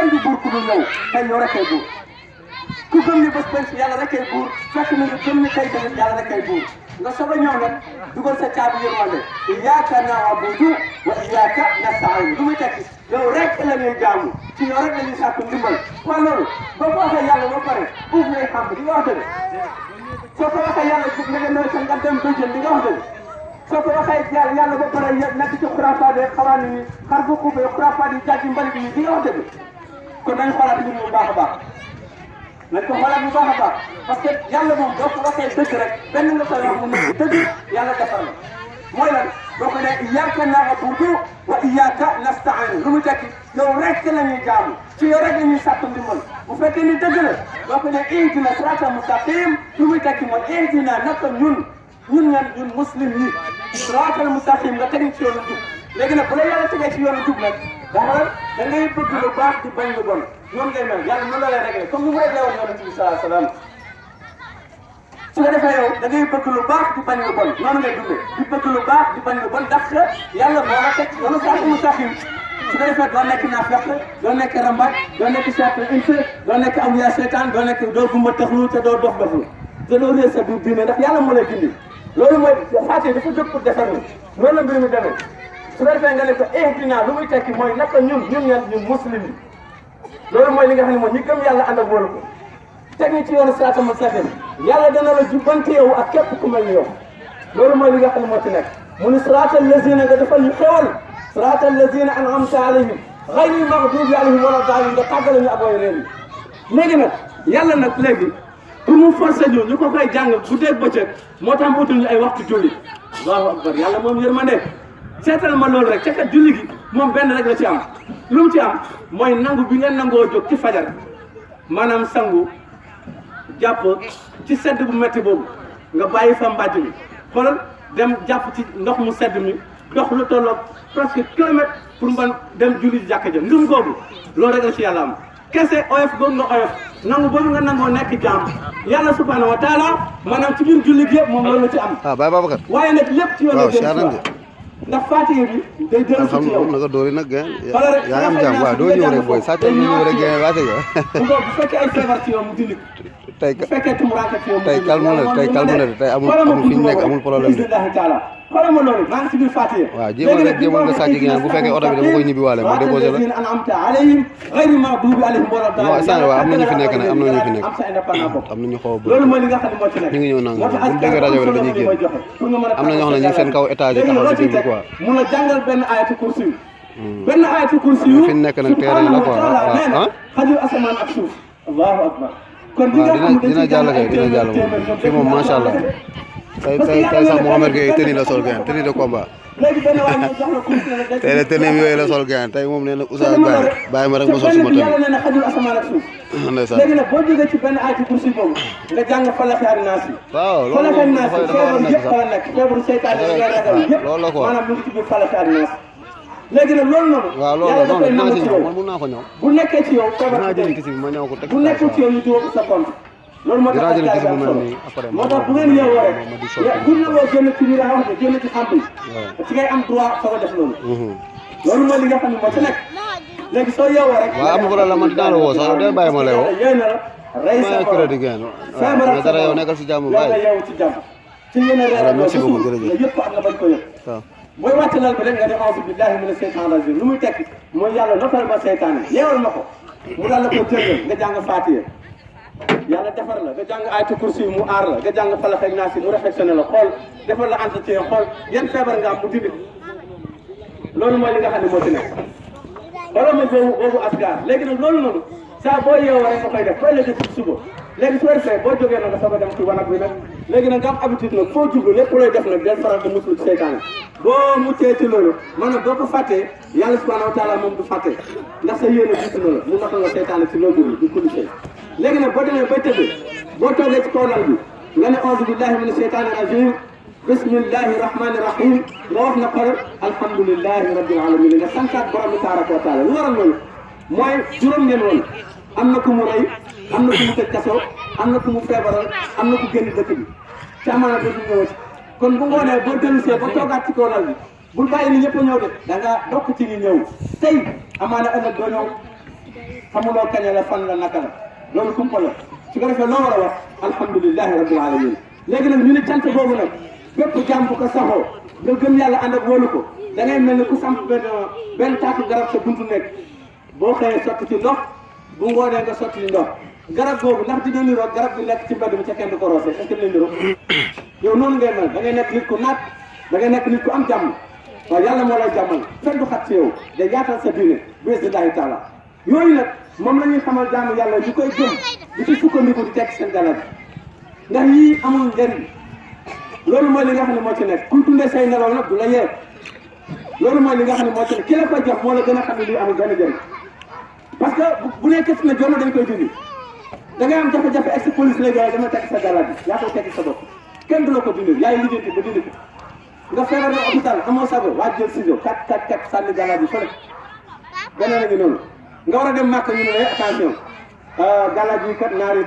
kenn du buur ku dul yow tey yow rek ay buur ku gëm ni bés penc yàlla rek ay buur fekk na nga gëm ni tey tamit yàlla rek ay buur nga soog a ñëw nag dugal sa caabi yërmande iyyaaka na'budu wa iyyaaka nasta'iin lu muy tekki yow rek la ñuy jaamu ci yow rek la ñuy sàkku ndimbal waaw loolu boo ko waxee yàlla ba pare uuf ngay xam di nga wax dëgg soo ko waxee yàlla jub nga dem sa nga dem bëjjën di nga wax dëgg soo ko waxee yàlla ba pare nekk ci xuraafaat yi xabaar yi xar bu xuubee xuraafaat yi jàjji mbalit yi di nga wax dëgg kon nañ xoolaat mbir mi bu baax a baax nañ ko xoolaat bu baax a baax parce que yàlla moom boo ko waxee dëgg rek benn nga koy wax mu nekk dëgg yàlla defar la mooy lan boo ko ne iyyaaka na'budu wa iyyaaka nasta'iin lu mu tekki yow rek la ñuy jaamu ci yow rek la ñuy sàkku ndimbal bu fekkee ni dëgg la boo ko ne ihdina siraatal mustaqiim lu muy tekki mooy ihdina naka ñun muslim yi siraatal mustaqiim nga teg ci yoonu jub léegi nag bu la yàlla tegee ci yoonu jub nag da ngay bëgg lu baax di bañ lu bon noonu ngay mel yàlla noonu la lay réglé comme ni mu réglé woon yonent bi sallallahu alayhi wa sallam su ko defee yow da ngay bëgg lu baax di bañ lu bon noonu ngay dundee di bëgg lu baax di bañ lu bon ndax yàlla moo la teg yoonu siraatal mustaqiim su ko defee doo nekk naafeq doo nekk rambaaj doo nekk seytaane inse doo nekk awliya seytaan doo nekk doo gumba taxlu te doo dof doflu te doo réer sa biir diine ndax yàlla moo lay dindi loolu mooy Faatiha dafa jóg pour defar ni loolu la mbir mi demee su ko defee nga ne ko ihdina lu muy tekki mooy naka ñun muslim yi loolu mooy li nga xam ne mooy ñi gëm yàlla ànd ak wóolu ko teg ni ci yoonu siraatal mustaqiim yàlla dana la jubbanti yow ak képp ku mel ni yow loolu mooy li nga xam ne moo ci nekk mu ni siraatal lazina nga defal ñu xewal siraatal lazina an'amta alayhim ghayril maghdubi alayhim wala daalliin nga tàggale ñu ak way réer yi léegi nag yàlla nag léegi pour mu forcer ñu ko koy jàng guddeeg bëccëg moo tax mu utul ñu ay waxtu julli allahu akbar yàlla moom yërmande seetal ma loolu rek ca kat julli gi moom benn rek la ci am lu mu ci am mooy nangu bi ngeen nangoo jóg ci fajar maanaam sangu jàpp ci sedd bu metti boobu nga bàyyi fa mbàjj mi xoolal dem jàpp ci ndox mu sedd mi dox lu tolloog presque kilomètre pour mën dem julli jàkka ja ngëm googu loolu rek la ci yàlla am kese oyof googu nga oyof nangu boobu nga nangoo nekk jaam yàlla subhanahu wa taala maanaam ci biir julli gi yëpp moom loolu la ci am. Baye Babacar. waaye nag lépp ci yoon la jëm ndax Faatiha bi day dellu si ci yow naka doori nag yaa ngi am jàmm waaw doo ñëw rek booy sàcc ñu ñëw rek waate nga bu fekkee ay feebar ci yow mu dindi tey bu fekkee tumuraanke ci yow mu tey calme na tey amul fi ñu nekk amul problème de xoolal ma loolu maa ngi ci biir Faatiha waaw jéemoon nga sàcc gi bu fekkee oto bi dama koy ñibbi waale ma déposé la non sant waaw am na ñu fi nekk nag am na ñu fi nekk am na ñu xaw a bëri ñu ngi ñëw nang bu ñu déggee rajo bi rek dañuy génn am na ñoo xam ne ñu ngi seen kaw étage yi taxaw di déglu quoi mun a jàngal benn ayatul kursi yu benn ayatul kursi yu fi nekk nag terrain la quoi ah xajul asamaan ak suuf allahu akbar kon dina jàll kay dina jàll moom fii moom macha allah tey sax Mouhamed Gueye tenue la sol gain tenue de combat tey de tenue yooyu la sol gain tey moom nee na Oustaz bàyyi ma rek ma sol suma tenue yàlla nee na xajul asamaan ak suuf ndeysaan léegi nag boo jógee ci benn ayatul kursi boobu nga jàng Falaq ak Naas yi waaw Falaq ak Naas yi feebar yëpp fa la nekk feebaru seytaane yi ngay ragal yëpp loolu la quoi maanaam mu ngi ci biir Falaq ak Naas léegi nag loolu noonu waaw loolu noonu dinaa si ñëw man mun naa ko ñëw bu nekkee ci yow feebar dinaa jël kisi bi ma ñëw ko teg bu nekkul ci yow ñu dugal ko sa compte loolu moo tax dinaa jël kisi bu mel nii après moo tax bu ngeen yeewoo rek bu ñu la génn ci biir xam nga génn ci xam bi ci ngay am droit soo ko def loolu loolu mooy li nga xam ne moo ci nekk léegi soo yeewoo rek waaw am problème man dinaa la woo sax day bàyyi ma lay woo rey sa crédit gain mais dara yow nekkal si jàmm bàyyi yow ci jàmm ci yéen a reer merci beaucoup jërëjëf yëpp ak nga bañ ko yëg waaw booy wàcc lal bi rek nga ne a'uuzu billahi mina seytaani rajiim lu muy tekki mooy yàlla notal ma seytaane yeewal ma ko mu daal la ko jëngal nga jàng Faatiha yàlla defar la nga jàng ayatul kursi mu aar la nga jàng Falaq ak Naas mu réflexionné la xool defal la entretien xool yan feebar nga am mu dindi loolu mooy li nga xam ne moo ci nekk wala ma boobu asgar léegi nag loolu noonu saa boo yeewoo rek nga koy def koy léegi ci suba léegi su defee boo jógee nag nga soog a dem ci wanag bi nag léegi nag nga am habitude nag foo jublu lépp looy def nag del faral di muslu ci seytaane boo muccee ci loolu maanaam boo ko fàttee yàlla subhanahu wa taala moom du fàtte ndax sa yéene jiitu na la mu notal la seytaane ci loo jublu du kulli sey léegi nag boo demee bay tëdd boo toogee ci kaw lal bi nga ne a'uuzu billahi mina seytaani rajiim bismillahi rahmani rahim nga wax na ko alhamdulillahi rabbil alamin nga santaat borom bi tabaraka wa taala lu waral loolu mooy juróom ngeen woon am na ku mu rey am na ku mu tëj kaso am na ku mu feebaral am na ku génn dëkk bi ci amaana dootu ñëwati kon bu ngoonee boo dellusee ba toogaat ci kaw lal bi bul bàyyi ni ñëpp a ñëw de da nga bokk ci ñi ñëw tey amaana ëllëg doo ñëw xamuloo kañ la fan la naka la loolu kumpa la su ko defee loo war a wax alhamdulilahi rabbil alamin léegi nag ñu ne cant boobu nag bépp jàmm bu ko saxoo nga gëm yàlla ànd ak wóolu ko da ngay mel ni ku samp benn taatu garab sa buntu nekk boo xëyee sotti ci ndox bu ngoonee nga sotti ci ndox garab boobu ndax dina niroog garab bi nekk ci mbedd mi ca kenn du ko roose est-ce que dina niroog yow noonu ngay mel da ngay nekk nit ku naat da ngay nekk nit ku am jàmm waaw yàlla moo lay jàmmal fenn du xat ci yow day yaatal sa diine bismillahi taala yooyu nag moom la ñuy xamal jaamu yàlla ñu koy gëm di ci sukkandiku di tekk seen galal ndax yii amul njëriñ loolu mooy li nga xam ne moo ci nekk kuy tundee say nelaw nag du la yee loolu mooy li nga xam ne moo ci nekk ki la ko jox moo la gën a xam ne lii amul benn njëriñ parce que bu nekkee na jono dañ koy dindi da ngay am jafe-jafe ex police lay doon dama tekk sa galal bi yaa koy tekki sa bopp kenn du la ko dindi yaay liggéey ba dindi ko nga feebar na hôpital amoo sago waa jël ciseau kat sànni galal bi fële beneen a ngi noonu nga war a dem màkk ñu ne la attention galal bi kat naar yi